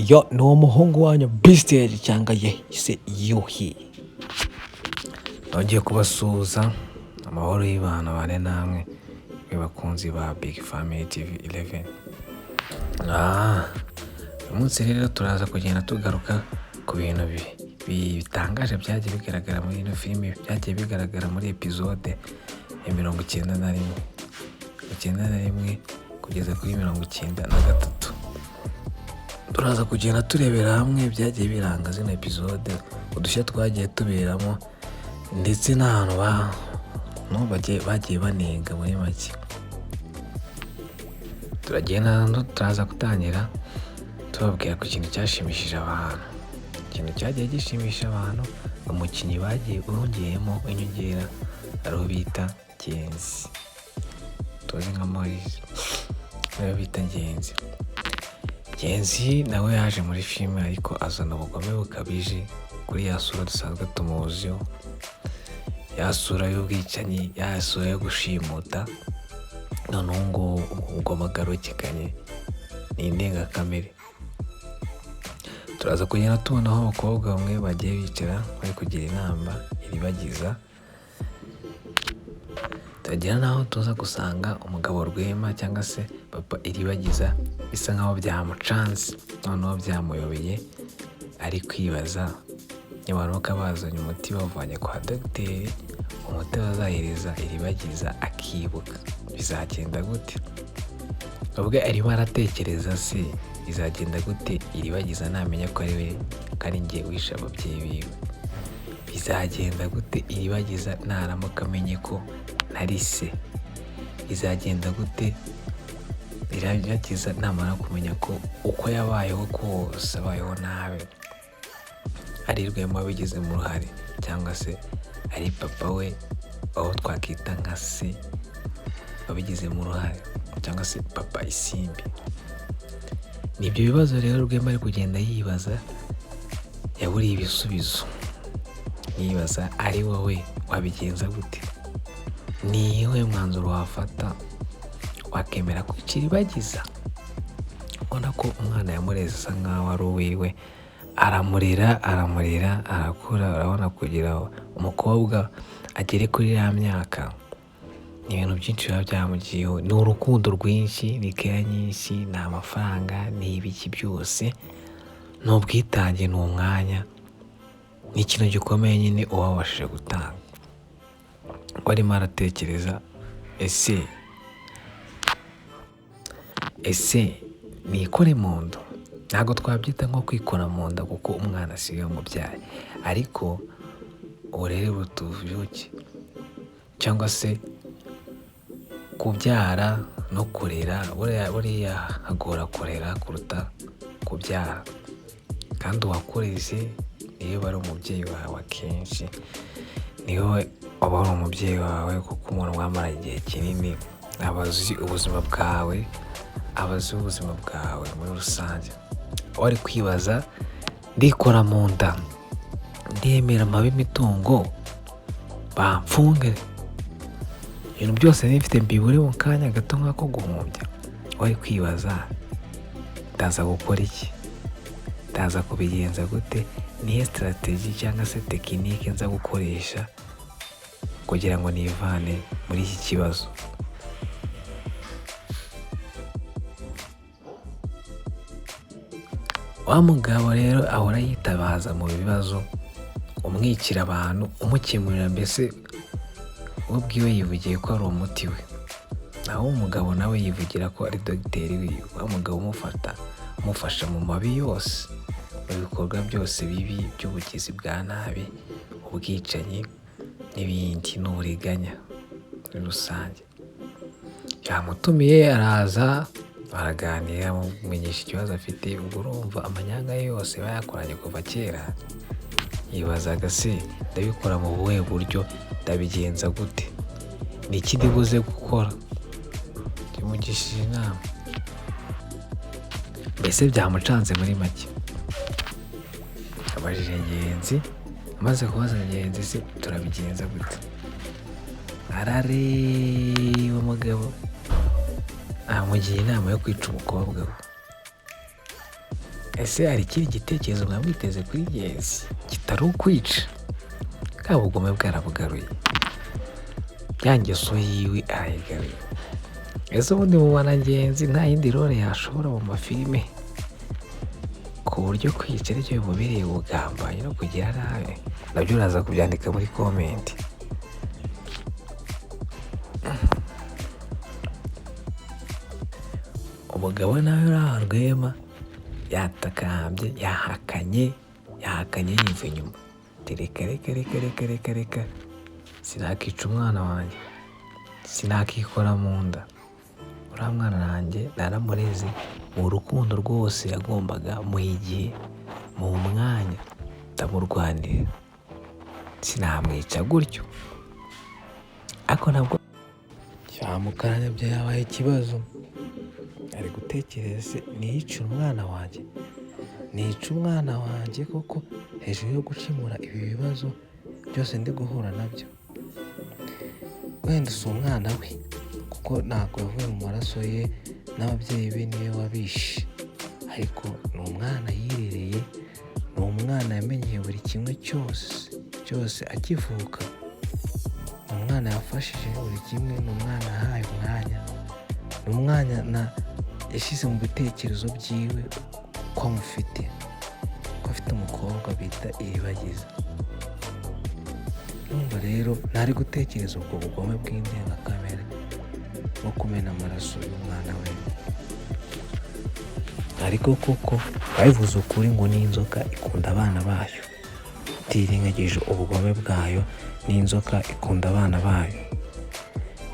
Yo, ni uwo muhungu wanyu Bisiteri cyangwa se Yuhi. Nongeye kubasuhuza, amahoro y'Imana abane namwe, mwe bakunzi ba Big Family TV 11. Uyu munsi rero turaza kugenda tugaruka ku bintu bitangaje byagiye bigaragara muri ino filime, byagiye bigaragara muri episode ya 91, 91 kugeza kuri 93. Turaza kugenda turebera hamwe ibyagiye biranga zino episode, udushya twagiye tuberamo ndetse n'ahantu bagiye banenga muri make. Turagenda turaza gutangira tubabwira ku kintu cyashimishije abantu. Ikintu cyagiye gishimisha abantu, umukinnyi bagiye bongeyemo inyongera ari uwo bita Ngenzi, tuzi nka Maurice, niwe bita Ngenzi. Ngenzi nawe yaje muri filime ariko azana ubugome bukabije kuri ya sura dusanzwe tumuziho, ya sura y'ubwicanyi, ya sura yo gushimuta. Noneho ubu ngubu ubugome agarukikanye ni indengakamere. Turaza kugenda tubona aho abakobwa bamwe bagiye bicara bari kugira inama Iribagiza, turagera n'aho tuza gusanga umugabo Rwema cyangwa se papa Iribagiza bisa nkaho byamucanze, noneho byamuyobeye, ari kwibaza nibaramuka bazanye umuti bawuvanye kwa dogiteri, umuti bazahereza Iribagiza akibuka bizagenda gute? Ubwe arimo aratekereza se bizagenda gute Iribagiza namenya ko ari we, ko ari njye wishe ababyeyi biwe? Bizagenda gute Iribagiza naramuka amenye ko nari se? Bizagenda gute Iribagiza namara kumenya ko uko yabayeho kose abayeho nabi ari Rwema wabigizemo uruhare, cyangwa se ari papa we, aho twakita nka se wabigizemo uruhare, cyangwa se papa Isimbi? Ni ibyo bibazo rero Rwema ari kugenda yibaza, yaburiye ibisubizo. Yibaza ari wowe wabigenza gute? Ni uwuhe mwanzuro wafata? Wakemera kwica Iribagiza? Ubona ko umwana yamureze asa nkaho ari uwiwe, aramurera aramurera arakura. Urabona kugira umukobwa agere kuri iriya myaka ni ibintu byinshi biba byamugiyeho, ni urukundo rwinshi, ni keya nyinshi, ni amafaranga, ni ibiki byose, ni ubwitange, ni umwanya, ni ikintu gikomeye nyine uba wabashije gutanga. We arimo aratekereza ese nikore mu nda? Ntabwo twabyita nko kwikora mu nda kuko umwana si we wamubyaye, ariko uburere buruta ubuvuke, cyangwa se kubyara no kurera, buriya hagora kurera kuruta kubyara, kandi uwakureze niwe uba ari umubyeyi wawe akenshi, niwe uba ari umubyeyi wawe kuko umuntu mwamara igihe kinini aba azi ubuzima bwawe, aba azi ubuzima bwawe muri rusange. Wari kwibaza ndikora mu nda, ndemera mpabe imitungo bamfunge, ibintu byose nifite mbibure mu kanya gato nk'ako guhumbya? Wari kwibaza ndaza gukora iki? Ndaza kubigenza gute? Nihe strategy cyangwa se tekinike nza gukoresha kugira ngo nivane muri iki kibazo? Wa mugabo rero ahora yitabaza mu bibazo, umwikira abantu, umukemurira, mbese we ubwiwe yivugiye ko ari umuti we, naho umugabo nawe yivugira ko ari dogiteri wiwe. Wa mugabo umufasha mu mabi yose, mu bikorwa byose bibi by'ubugizi bwa nabi, ubwicanyi n'ibindi, n'uburiganya muri rusange. Yamutumiye araza baraganira, amumenyesha ikibazo afite. Ubwo urumva amanyanga ye yose bayakoranye kuva kera, yibazaga se ndabikora mu buhe buryo, ndabigenza gute, ni iki ndibuze gukora? Yamugishije inama, mbese byamucanze muri make. Abajije Ngenzi, amaze kubaza Ngenzi se turabigenza gute, arareba umugabo amugira inama yo kwica umukobwa we. Ese hari ikindi gitekerezo mwamwiteze kuri Ngenzi kitari ukwica? Bwa bugome bwarabugaruye, ya ngeso yiwe arayigaruye. Ese ubundi mubona Ngenzi nta yindi role yashobora mu mafilime, ku buryo kwica aribyo bimubereye ubugambanyi no kugira nabi? Nabyo uraza kubyandika muri comment. Umugabo nawe uri aho Rwema yatakambye, yahakanye, yahakanye yiva inyuma. Ati reka reka reka reka reka reka, sinakica umwana wanjye, sinakikora mu nda. Uriya mwana wanjye naramureze mu rukundo rwose yagombaga, muha igihe, muha umwanya, ndamurwanirira, sinamwica gutyo. Ariko nabwo cyamukaranya yabaye ikibazo. Ari gutekereza, se niyice umwana wanjye, nica umwana wanjye koko hejuru yo gukemura ibi bibazo byose ndi guhura nabyo? Wenda si umwana we kuko ntabwo yavuye mu maraso ye n'ababyeyi be niwe wabishe, ariko ni umwana yirereye, ni umwana yamenyeye buri kimwe cyose cyose akivuka, ni umwana yafashije buri kimwe, ni umwana yahaye umwanya, ni umwana yashyize mu bitekerezo byiwe ko amufite, ko afite umukobwa bita Iribagiza. Urumva rero ntari gutekereza ubwo bugome bw'indengakamere bwo kumena amaraso y'umwana we. Ariko koko babivuze ukuri ngo n'inzoka ikunda abana bayo, itirengagije ubugome bwayo, n'inzoka ikunda abana bayo.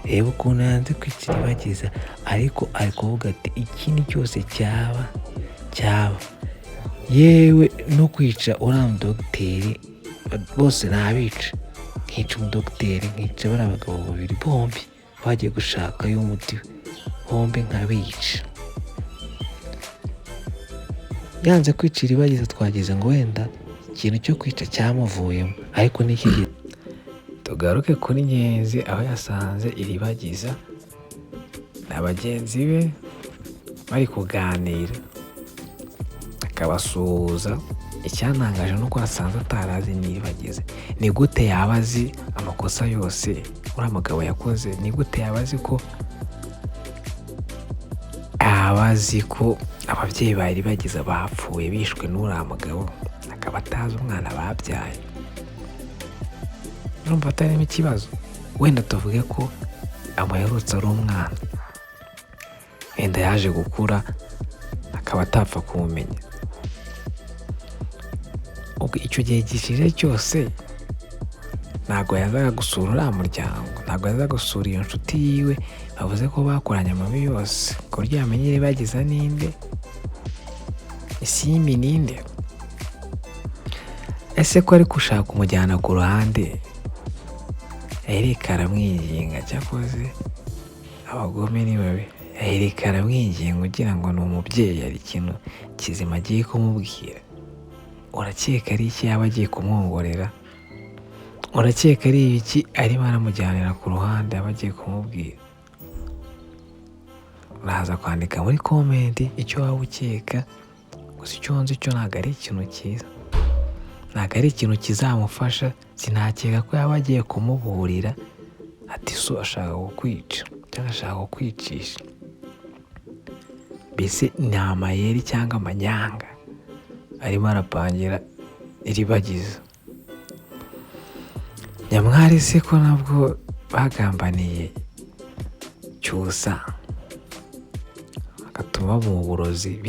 Reba ukuntu yanze kwica Iribagiza, ariko ari kuvuga ati ikindi cyose cyaba cyaba, yewe no kwica uriya mudogiteri bose nabica, nkica umudogiteri, nkica bariya bagabo babiri bombi bagiye gushakayo umuti, bombi nkabica. Yanze kwica Iribagiza, twagize ngo wenda ikintu cyo kwica cyamuvuyemo, ariko ntikigeze. Tugaruke kuri Ngenzi aho yasanze Iribagiza na bagenzi be bari kuganira, akabasuhuza. Icyantangaje ni uko yasanze atarazi n'Iribagiza. Ni gute yaba azi amakosa yose uriya mugabo yakoze? Ni gute yaba azi ko ababyeyi ba Iribagiza bapfuye bishwe n'uriya mugabo, akaba atazi umwana babyaye? Urumva atarimo ikibazo? Wenda tuvuge ko amuherutse ari umwana, wenda yaje gukura akaba atapfa kumumenya. Ubwo icyo gihe gishize cyose ntabwo yazaga gusura uriya muryango, ntabwo yazaga gusura iyo nshuti yiwe bavuze ko bakoranye amabi yose, ku buryo yamenya Iribagiza ninde, Isimbi ninde. Ese ko ari gushaka kumujyana ku ruhande, Eric aramwinginga. Cyakoze abagome ni babi. Eric aramwinginga ugira ngo ni umubyeyi, hari ikintu kizima agiye kumubwira. Urakeka ari iki yaba agiye kumwongorera? Urakeka ari ibiki arimo aramujyanira ku ruhande aba agiye kumubwira? Uraza kwandika muri comment icyo waba ukeka. Gusa icyo nzi cyo ntabwo ari ikintu cyiza, ntabwo ari ikintu kizamufasha. Sinakeka ko yaba agiye kumuburira ati so ashaka kukwica cyangwa ashaka kukwicisha. Mbese ni amayeri cyangwa amanyanga arimo arapangira Iribagiza. Nyamwari se ko nabwo bagambaniye Cyusa agatuma bamuha uburozi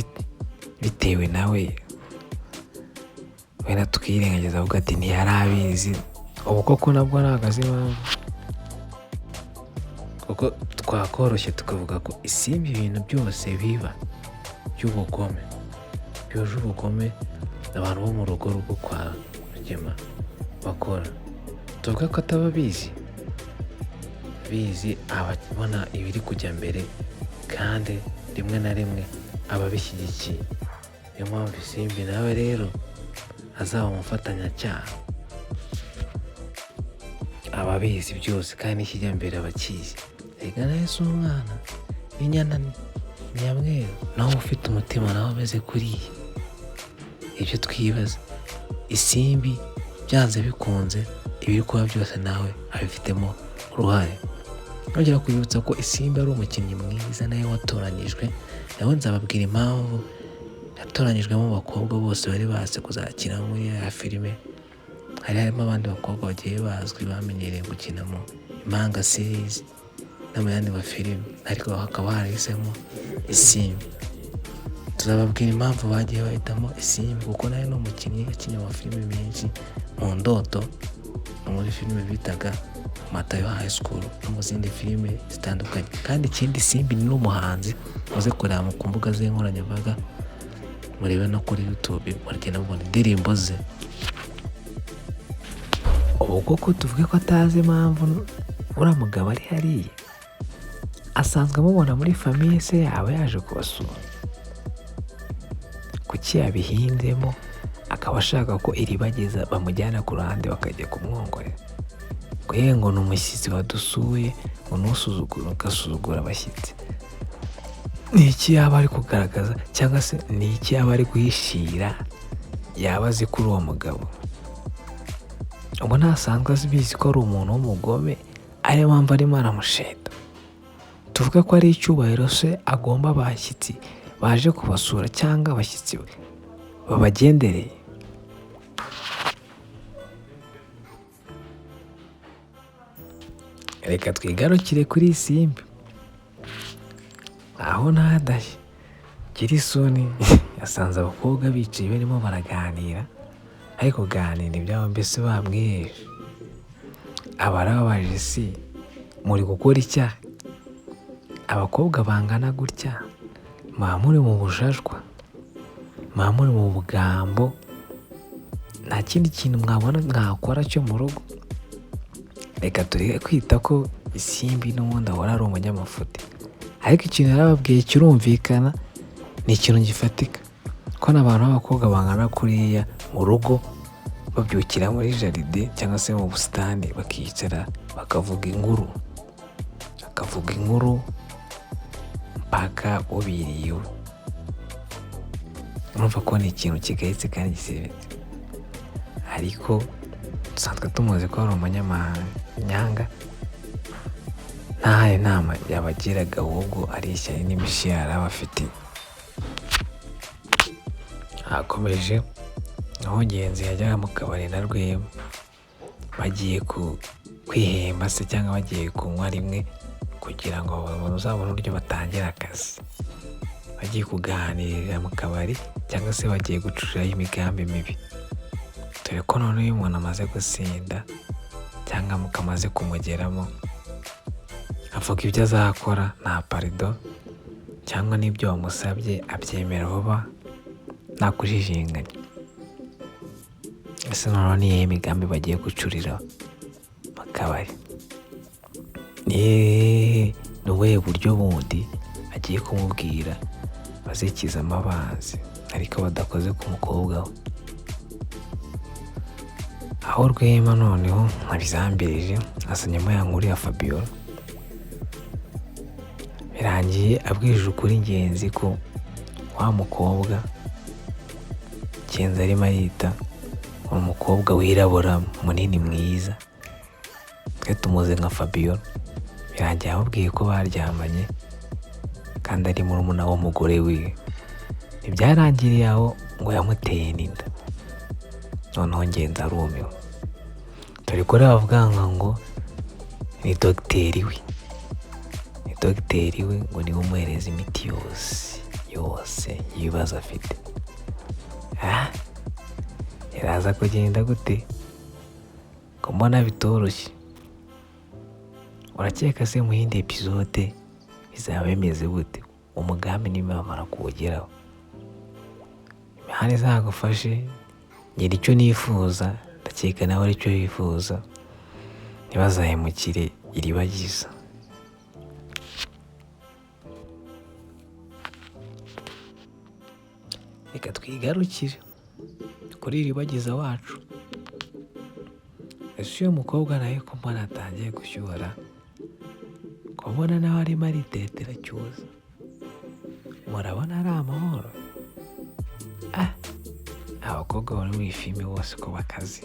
bitewe nawe, wenda tukirengagiza avuga ati ntiyari abizi. Ubu koko nabwo ntabwo azi impamvu, kuko twakoroshye tukavuga ko Isimbi ibintu byose biba by'ubugome, byuje ubugome abantu bo mu rugo rwo kwa Rugema bakora, tuvuga ko ataba abizi, bizi ababona ibiri kujya mbere, kandi rimwe na rimwe aba abishyigikiye. Niyo mpamvu Isimbi nawe rero azaba umufatanyacyaha, aba abizi byose kandi n'ikijya mbere aba akizi. Erega nawe si umwana, n'inyana nyamweru, nawe ufite umutima nawe ameze kuriya. Ibyo twibaza, Isimbi byanze bikunze ibiri kuba byose nawe abifitemo uruhare. Nongera kwibutsa ko Isimbi ari umukinnyi mwiza nawe watoranyijwe, nawe nzababwira impamvu yatoranyijwemo mu bakobwa bose bari bazi kuzakina muri ya filime. Hari harimo abandi bakobwa bagiye bazwi bamenyereye gukina mu Impanga series no mu yandi mafilime, ariko hakaba harahisemo Isimbi. Tuzababwira impamvu bagiye bahitamo Isimbi, kuko nawe ni umukinnyi yakinnye amafilime menshi, mu Ndoto, no muri filime bitaga Matayo High School, no mu zindi filime zitandukanye. Kandi ikindi, Isimbi ni n'umuhanzi, muze kureba ku mbuga ze nkoranyambaga, murebe no kuri YouTube, muragenda mubona indirimbo ze. Ubu koko tuvuge ko atazi impamvu uriya mugabo ari hariya? Asanzwe amubona muri famille se, yaba yaje kubasura? Kuki yabihinzemo akaba ashaka ko Iribagiza bamujyana ku ruhande bakajya kumwongorera? Ngo yewe, ngo ni umushyitsi wadusuye, ngo ntusuzugure, ugasuzugura abashyitsi. Ni iki yaba ari kugaragaza, cyangwa se ni iki yaba ari guhishira yaba azi kuri uwo mugabo? Ubwo ntasanzwe abizi ko ari umuntu w'umugome, ariyo mpamvu arimo aramusheta? Tuvuge ko ari icyubahiro se agomba abashyitsi baje kubasura, cyangwa abashyitsi babagendereye? Reka twigarukire kuri Isimbi. Aho ntadashye Girisoni yasanze abakobwa bicaye barimo baraganira, ariko kuganira ibyabo mbese bamwiheje. Aba arababaje, si muri gukora icyaha? Abakobwa bangana gutya muba muri mu bujajwa, muba muri mu bugambo, nta kindi kintu mwabona mwakora cyo mu rugo? Reka tureke kwita ko Isimbi n'ubundi ahora ari umunyamafuti, ariko ikintu yarababwiye kirumvikana, ni ikintu gifatika, ko n'abantu b'abakobwa bangana kuriya mu rugo babyukira muri jaride cyangwa se mu busitani, bakicara bakavuga inkuru, bakavuga inkuru mpaka bubiriwe. Urumva ko ni ikintu kigayitse kandi gisebetse, ariko dusanzwe tumuzi ko ari umunyamanyanga, ntahaye inama yabagiraga, ahubwo ari ishyari n'imishyara abafitiye. Hakomeje aho Ngenzi yajyaga mu kabari na Rwema, bagiye kwihemba se cyangwa bagiye kunywa rimwe kugira ngo bazabone uburyo batangira akazi. Bagiye kuganirira mu kabari cyangwa se bagiye gucurirayo imigambi mibi, dore ko noneho iyo umuntu amaze gusinda cyangwa mukamaze kumugeramo, avuga ibyo azakora nta parido, cyangwa n'ibyo wamusabye abyemera vuba nta kujijinganya. Ese noneho ni iyihe migambi bagiye gucurira mu kabari? Ni ubuhe buryo bundi agiye kumubwira bazikizamo abanzi ariko badakoze ku mukobwa we? Aho Rwema noneho abizambirije asanyemo ya nkuru ya Fabiola, birangiye abwije ukuri Ngenzi ko wa mukobwa Ngenzi arimo arita umukobwa wirabura munini mwiza, twe tumuzi nka Fabiola, birangiye amubwiye ko baryamanye kandi ari murumuna w'umugore wiwe. Ntibyarangiriye aho, ngo yamuteye n'inda. Noneho Ngenzi arumiwe, dore ko rero bavuga ngo ni dogiteri we, ni dogiteri we, ngo niwe umuhereza imiti yose yose y'ibibazo afite. Iraza kugenda gute ko mbona bitoroshye? Urakeka se mu yindi episode bizaba bimeze gute? Umugambi nibamara kuwugeraho, imihanda izagufashe ngira icyo nifuza, ndakeka nawe aricyo yifuza, ntibazahemukire Iribagiza. Reka twigarukire kuri Iribagiza wacu. Ese uyu mukobwa nawe ko mbona atangiye gushyuhara, ko mbona nawe arimo aritetera cyuza, murabona ari amahoro? Abakobwa bari muri iyi filime bose ko bakaze,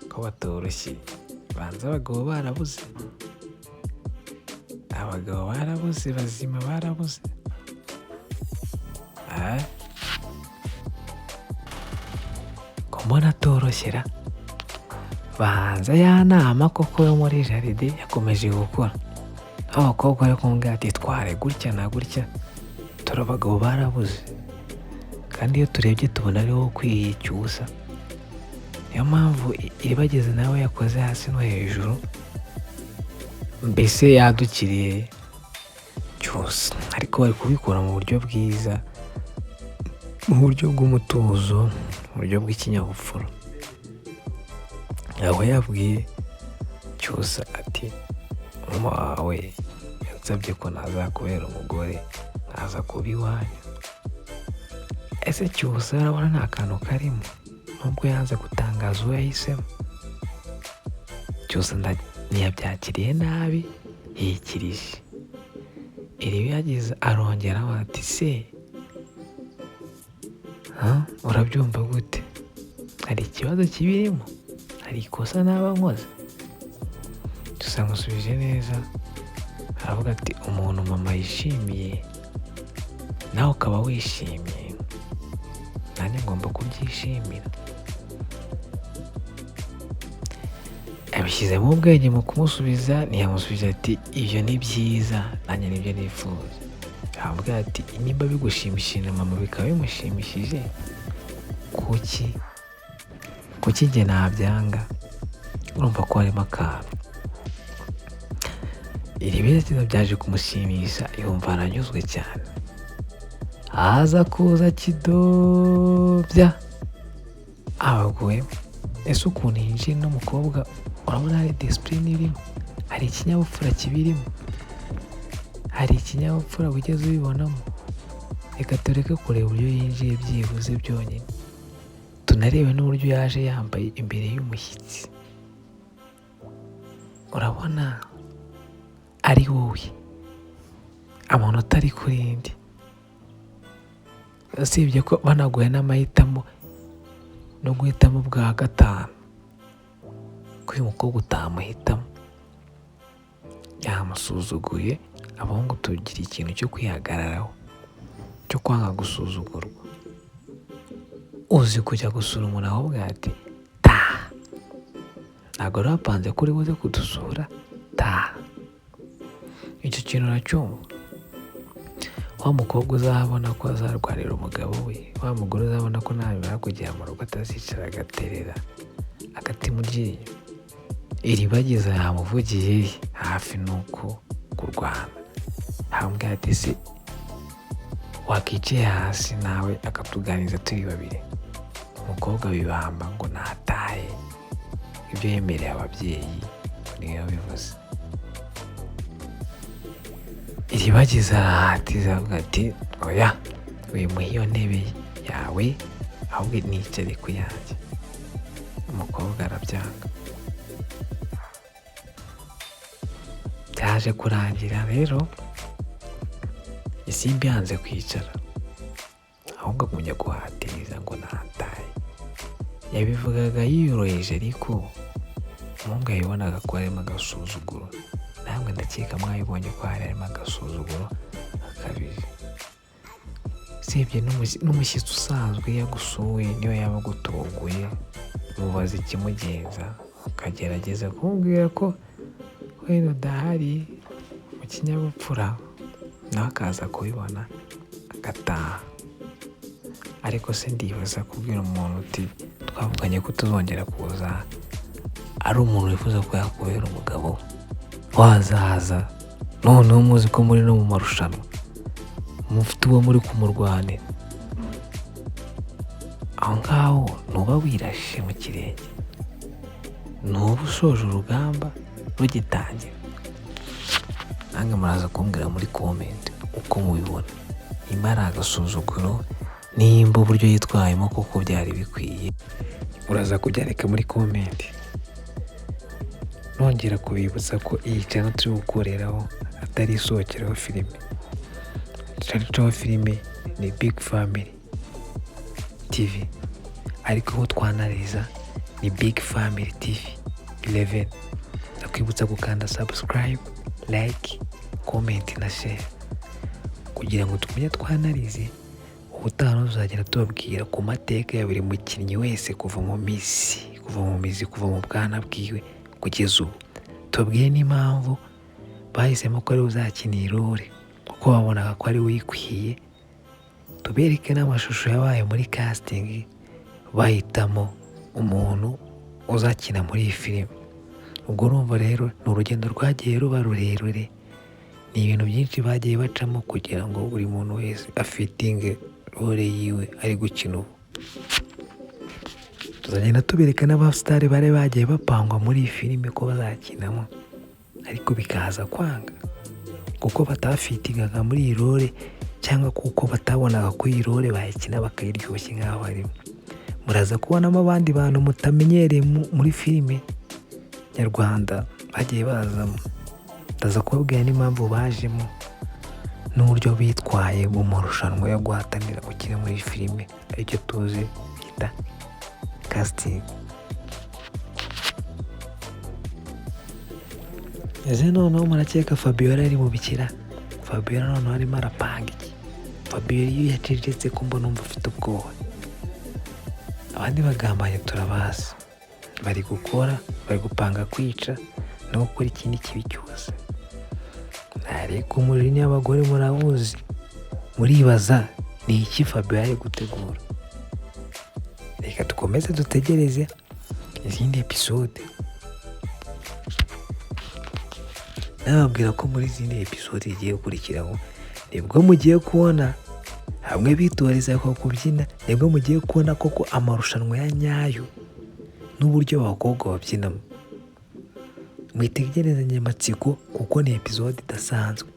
ko batoroshye, banza abagabo barabuze, abagabo barabuze, bazima barabuze. Ah, ko mbona atoroshye ra? Banza ya nama koko yo muri jardin yakomeje gukora, aho abakobwa bari kumubwira ati tware gutya na gutya, dore abagabo barabuze, kandi iyo turebye tubona ari wowe ukwiye Icyusa. Niyo mpamvu Iribagiza nawe yakoze hasi no hejuru, mbese yadukiriye Cyusa, ariko bari kubikora mu buryo bwiza, mu buryo bw'umutuzo, mu buryo bw'ikinyabupfura. Aho yabwiye Cyusa ati mama wawe yansabye ko nazakubera umugore nkaza kuba iwanyu. Ese Cyusa urabona nta kantu karimo, nubwo yanze gutangaza uwo yahisemo? Cyusa ntiyabyakiriye nabi, yikirije. Iribagiza arongeraho ati se urabyumva gute? Hari ikibazo kibirimo? Hari ikosa naba nkoze? Cyusa amusubije neza, aravuga ati umuntu mama yishimiye nawe ukaba wishimye, nanjye ngomba kubyishimira. Abishyizemo ubwenge mu kumusubiza, ntiyamusubiza ati ibyo ni byiza nanjye nibyo nifuza. Aramubwira ati nimba bigushimishije na mama bikaba bimushimishije, kuki njye nabyanga? Urumva ko harimo akantu. Iribagiza byaje kumushimisha, yumva aranyuzwe cyane. Aza kuza kidobya abaguyemo. Ese ukuntu yinjiye n'umukobwa, urabona hari disipurine irimo, hari ikinyabupfura kibirimo, hari ikinyabupfura wigeze ubibonamo? Reka tureke kureba uburyo yinjiye byibuze byonyine, tunarebe n'uburyo yaje yambaye imbere y'umushyitsi. Urabona ari wowe amanota ari kuri indi, usibye ko banaguye n'amahitamo no guhitamo bwa gatanu, ko uyu mukobwa utamuhitamo yamusuzuguye. Abahungu tugira ikintu cyo kwihagararaho, cyo kwanga gusuzugurwa. Uzi kujya gusura umuntu ahubwo ati taha, ntabwo wari wapanze ko uri buze kudusura, taha. Icyo kintu uracyumva? Wa mukobwa uzabona ko azarwarira umugabo we, wa mugore uzabona ko nabimara kugera mu rugo atazicara agaterera agati mu ryinyo, Iribagiza yamuvugiye hafi nuko kurwana. Aramubwira ati se wakicaye hasi nawe akatuganiriza turi babiri. Umukobwa bibamba ngo natahe, ibyo yemereye ababyeyi niyo bivuze. Iribagiza arahatiza avuga ati oya, wimuhe iyo ntebe yawe ahubwo nicare ku yanjye. Umukobwa arabyanga. Byaje kurangira rero Isimbi yanze kwicara, ahubwo agumya guhatiriza ngo natahe. Yabivugaga yiyoroheje, ariko umuhungu yabibonaga ko harimo agasuzuguro. Namwe ndakeka mwabibonye ko hari harimo agasuzuguro gakabije. Usibye n'umushyitsi usanzwe iyo agusuye, niyo yaba agutunguye, umubaza ikimugenza, ukagerageza kumubwira ko wenda udahari mu kinyabupfura, nawe akaza kubibona agataha. Ariko se ndibaza kubwira umuntu uti twavuganye ko tuzongera kuza, ari umuntu wifuza ko yakubera umugabo wazaza, noneho muzi ko muri no mu marushanwa, mufite uwo muri kumurwanira, aho ngaho ntuba wirashe mu kirenge, ntuba ushoje urugamba rugitangira. Nange muraza kumbwira muri comment uko mubibona, nimba ari agasuzuguro, nimba uburyo yitwayemo koko byari bikwiye, uraza kubyandika muri comment. Nongera kubibutsa ko iyi channel turi gukoreraho atari isohokeraho filime. Channel filime ni Big Family TV. Ariko aho twanariza ni Big Family TV 11. Ndakwibutsa gukanda subscribe, like, comment na share kugira ngo tumenye twanarize. Ubutaha tuzagenda tubabwira ku mateka ya buri mukinnyi wese, kuva mu mizi, kuva mu bwana bwiwe kugeza ubu. Tubabwire n'impamvu bahisemo ko ariwe uzakina iyi role, kuko babonaga ko ariwe uyikwiye. Tubereke n'amashusho yabaye muri casting bahitamo umuntu uzakina muri iyi filime. Ubwo urumva rero ni urugendo rwagiye ruba rurerure, ni ibintu byinshi bagiye bacamo kugira ngo buri muntu wese afitinge role yiwe ari gukina ubu. Tuzagenda tubereka n'abasitari bari bagiye bapangwa muri iyi filime ko bazakinamo, ariko bikaza kwanga kuko batafitingaga muri iyi role, cyangwa kuko batabonaga ko iyi role bayikina bakayiryoshya nk'aho barimo. Muraza kubonamo abandi bantu mutamenyereye muri filime nyarwanda bagiye bazamo. Ndaza kubabwira n'impamvu bajemo n'uburyo bitwaye mu marushanwa yo guhatanira gukina muri filime, aricyo tuzi bita casting. Ese noneho murakeka Fabiola ari mu bikira? Fabiola noneho arimo arapanga iki? Fabiola iyo yacecetse ko mbona numva afite ubwoba. Abandi bagambanye turabazi, bari gukora, bari gupanga kwica no gukora ikindi kibi cyose. Ariko umujinya w'abagore murawuzi, muribaza ni iki Fabiola ari gutegura. Reka dukomeze dutegereze izindi episode. Nababwira ko muri izindi episode zigiye gukurikiraho nibwo mugiye kubona hamwe bitoreza ko kubyina, nibwo mugiye kubona koko amarushanwa ya nyayo n'uburyo abakobwa babyinamo. Mwitegerezanye amatsiko kuko ni episode idasanzwe,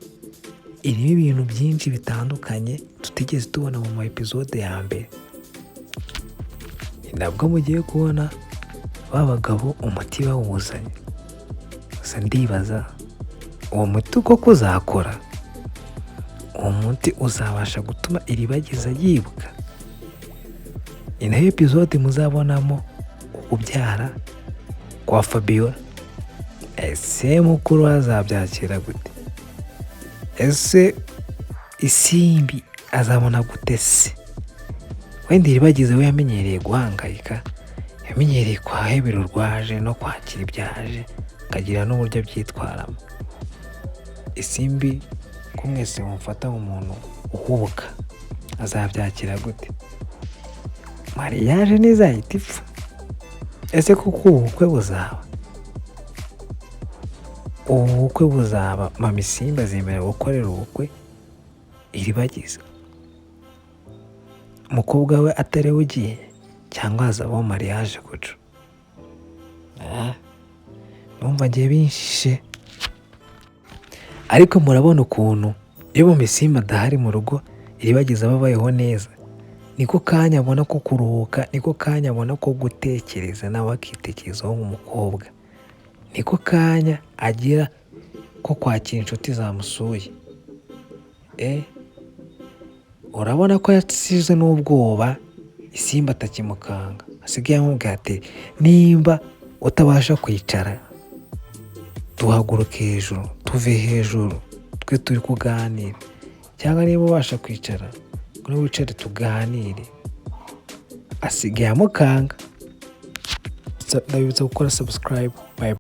irimo ibintu byinshi bitandukanye tutigeze tubona mu ma episode ya mbere. Ni nabwo mugiye kubona ba bagabo umuti bawuzanye. Gusa ndibaza uwo muti koko uzakora? Uwo muti uzabasha gutuma Iribagiza yibuka? Ni nayo episode muzabonamo ukubyara kwa Fabiola. Ese mukuru we azabyakira gute? Ese Isimbi azabona gute se? Wenda Iribagiza we yamenyereye guhangayika, yamenyereye kwahebera urwaje no kwakira ibyaje, akagira n'uburyo abyitwaramo. Isimbi ko mwese mumufata nk'umuntu uhubuka, azabyakira gute? Mariage ntizahita ipfa? Ese koko ubu bukwe buzaba? Ubu bukwe buzaba, mama Isimbi azemera gukorera ubukwe Iribagiza, umukobwa we atari we ugiye, cyangwa hazabaho mariage guca? Numva ngiye binshishe. Ariko murabona ukuntu iyo mama Isimbi adahari mu rugo Iribagiza aba abayeho neza. Niko kanya abona ko kuruhuka, niko kanya abona ko gutekereza nawe akitekerezaho nk'umukobwa, niko kanya agira ko kwakira inshuti zamusuye. Urabona ko yasize n'ubwoba Isimbi atakimukanga, asigaye amubwira ati nimba utabasha kwicara duhaguruke hejuru, tuve hejuru twe turi kuganira, cyangwa niba ubasha kwicara ngwino wicare tuganire. Asigaye amukanga. Ndabibutsa gukora subscribe. Bye.